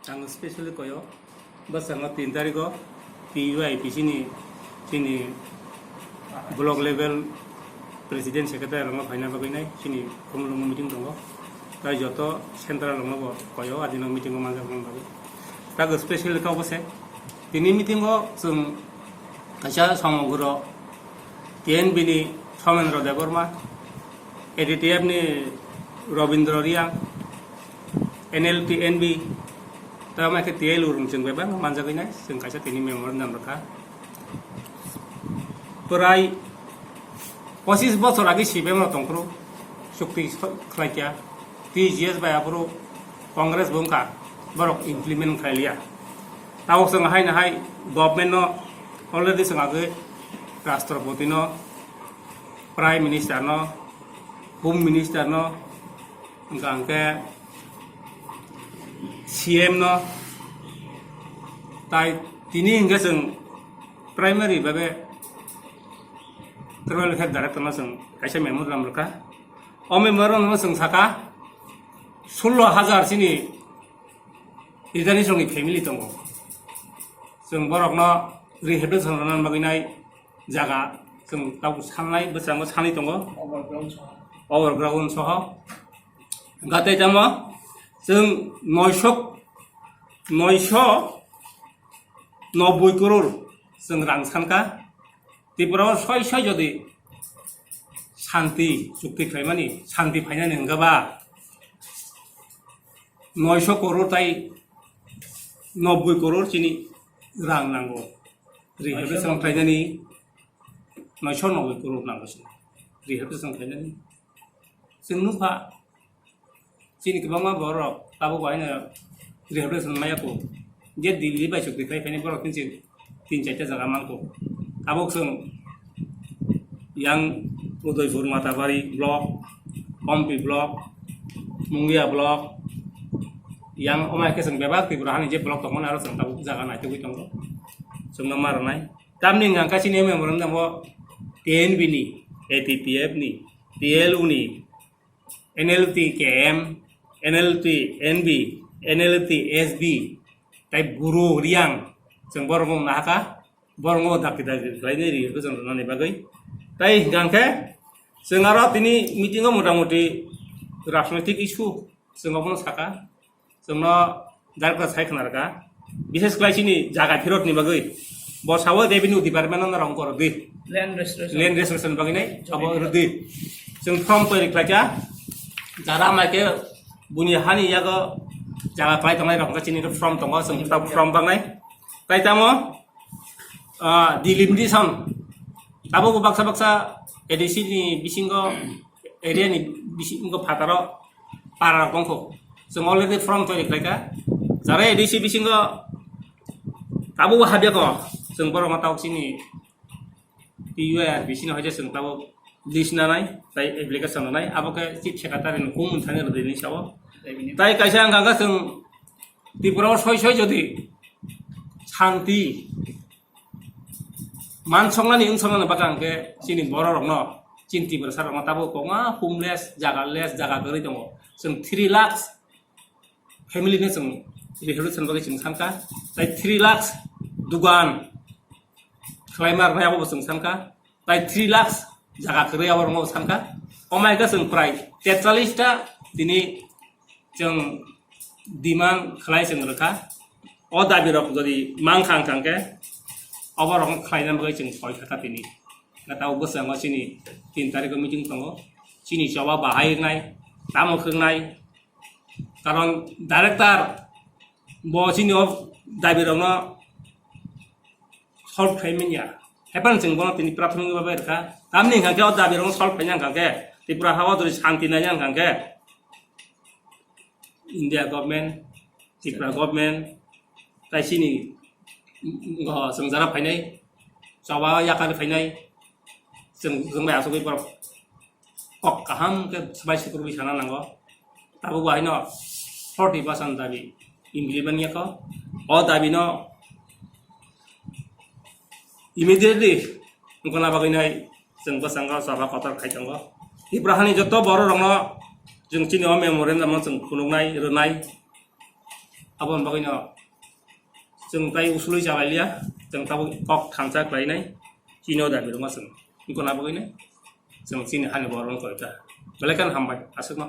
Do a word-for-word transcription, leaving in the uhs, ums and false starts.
Ang specially koyo, bwskango tin tarikho P U I P C ni chini block level president secretary rokno phaina bagwi nai chini khumulwng meeting tongo. Tai joto central rokno bo koyo adino meeting o manjak nang bagwi. Tago specially kok bwse tini meeting o chwng kaisa somogro T N B ni Somendro Debbarma, A D T F ni Robindra Reang, N L T N B, tamo khe T L U rung chwng bebak manjagwi nai, chwng kaisa tini memorandum rwkha. Pwrai pochis bochor age C P M rok tongphuru, chukti khlaikya, T G S bai aphuru Congress bo wngkha, borok implement khlailia. Tabok chwng hai na hai government no already chwng agwi Rashtrapati no, Prime Minister no, Home Minister no, hwnkha hwnkhe C M no, tai tini hwnkhe chwng primary babe tribal health director no chwng kaisa memorandum rwkha. O memorandum no chwng saka sullo hajar chini Rijani chwngni family tongo. Chwng borokno rehabilitation rwna bagwi nai jaga chwng tabuk sanai bwskango sanwi tongo. Overground soho. Overground soho. Hwnkha tei tamo chwng noisok, noisok nobboi crore chwng rang sankha. Tripura o soi soi jodi shanti chukti khlaimani, shanti phainani hwnkha ba noisok crore tai nobboi crore chini rang nango. Rehabilitation khlainani noisok nobboi crore nango chini. Rehabilitation khlainani. Chwng nukha chini kwbangma borok tabuk bo haino rehabilitation maya kho. Je Delhi bai chukti khlai phaini borok tin chin tin chaita jaga mangkho. Tabuk chwng yang Udaipur Matabari block, Ompi block, Mungia block, yang omai khe chwng bebak Tripura hani je block tongmani aro chwng tabuk jaga naitugwi tongo. Chwngno ma rwnai. Tamni hwnkha chini memorandum o T N B ni, A T P F ni, T L U ni, N L T K M, N L T N B, N L T S B, tai Buru Riang, chwng borok wng nahaka, borok wng dakti dakti khlainai ri hwnkhe chwng rwnani bagwi. Tai hwnkha khe chwng aro tini meeting o mota moti rajnoitik issue chwng obono saka, chwngno director sai khna rwkha, bishes khlai chini jaga phirot ni bagwi. Bo sao revenue department no norok wngkha rwdi. Land restoration. Land restoration bagwi nai abo rwdi. Chwng form toiri khlaikha. Jara mai khe buni hani yago jaga khlai tongnai rok wngkha chini form tongo, chwng ta form bangnai. Tai tamo, ah, delimitation. Tabuk baksa baksa A D C ni bisingo, area ni bisingo phataro para rok wngkho. Chwng already form toiri khlaikha. Jara A D C bisingo tabuk habya ko. Chwng borok ma tabuk chini P U R B C no haja chwng tabuk list nanai, tai application nanai, abo khe chief secretary ni kum thani rwdi ni sao. Tai kaisa wngkha khe chwng Tripura o soi soi jodi shanti mansoknani wngsoknani bwkha hwnkhe chini borok rokno, chini Tiprasa rokno tabuk kwbangma homeless, jaga less, jaga kwrwi tongo. Chwng three lakhs family no chwng rehabilitation bagwi chwng sankha, tai three lakhs dugan khlaima rwnai abo bo chwng sankha, tai three lakhs jaga kwrwi abo rwngma bo sankha. Omo hai khe chwng prai tetalish ta tini chwng demand khlai chwng rwkha. O dabi rok jodi mankha wngkha hwnkhe obo rok khlaina bagwi chwng soi kha tini. Tabuk bwskango chini tin tarikh o meeting tongo, chini choba bahai wngnai, tamo khwngnai, karon director bo chini o dabi rokno solve khai manya. Hapan chwng bono tini prathomik babai rwkha. Tamni hwnkha khe o dabi rokno solve khaina hwnkha khe Tripura ha o jodi shanti naina hwnkha khe India government, Tripura government, tai chini, mm, mm, chwng jara phainai, choba yakar phainai, chwng, chwng bai asugwi borok kok kaham khe swbai sukurwi sana nango. Tabuk bo haino forty percent dabi implement ya kho. O dabi no immediately wngkha na bagwi nai chwng bwskango choba kotor khai tongo. Tripura hani joto borok rokno chwng chini o memorandum no chwng phunuknai, rwnai. Aboni bagwino chwng tai usulwi chalailiya, chwng tabuk kok thansa khlainai, chini o dabi rwma chwng. Wngkha na bagwino chwng chini hani borokno koita. Belai kheno hambai, aswkno.